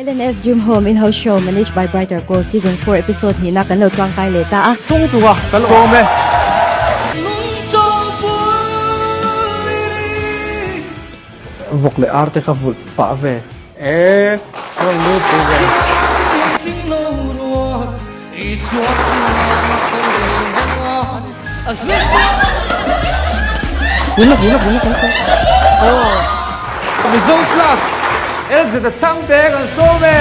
LNS Dream Home In-House Show managed by Brighter Co Season 4 Episode hnihna kan lo chuangkai leh ta a. Tung chunga kan awm e. Vawk leh ar te kha vulh pah ve. E rawn lut pui ve. Mizo class LZ a chang te kan sawm e.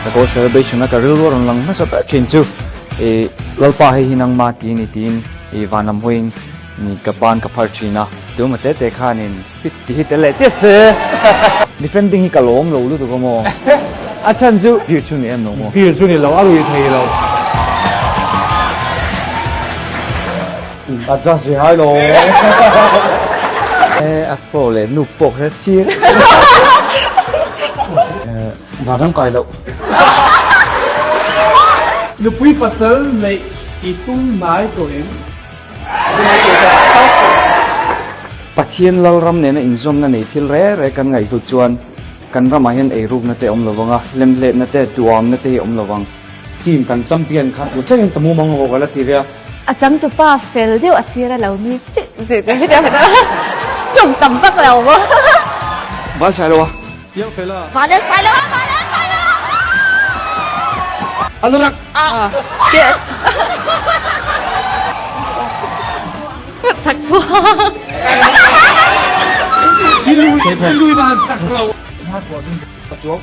Ka goal celebration a ka rilru a rawn lang hmasa ber thin chu i Lalpa hei hi nangma ti ni tiin i vanlam hawiin ni ka ban ka phar thin a. Tuma te te khanin fit ti hi tel leh chiah se. Defending hi ka lawm lo lutuk a maw? A chhan chu beer chu ni em lo maw? Beer chu ni lo, a rui thei lo. Adjust ve hai lo. E a pawh leh nu pawh kha chiang. Vanram kai loh. Nupui pasal neih i tum hnai tawh em? Pathian Lalram nena inzawmna nei thil re re kan ngaihhlut chuan kan ramah hian eirukna te awm lovang a, hlemhletna te, duamna te hi awm lovang. Team kan champion kha tu thlengin ka mumang haw ka la ti ve a. A changtupa fel deuh a sir a lo nui zit zit a hetiang hian tawng tam vak lo maw. Van sai lo a. Piang fel a. Van sai lo a, van sai lo a. An rak. Chak chhuak. Lui, lui ban chak lo. A chuang.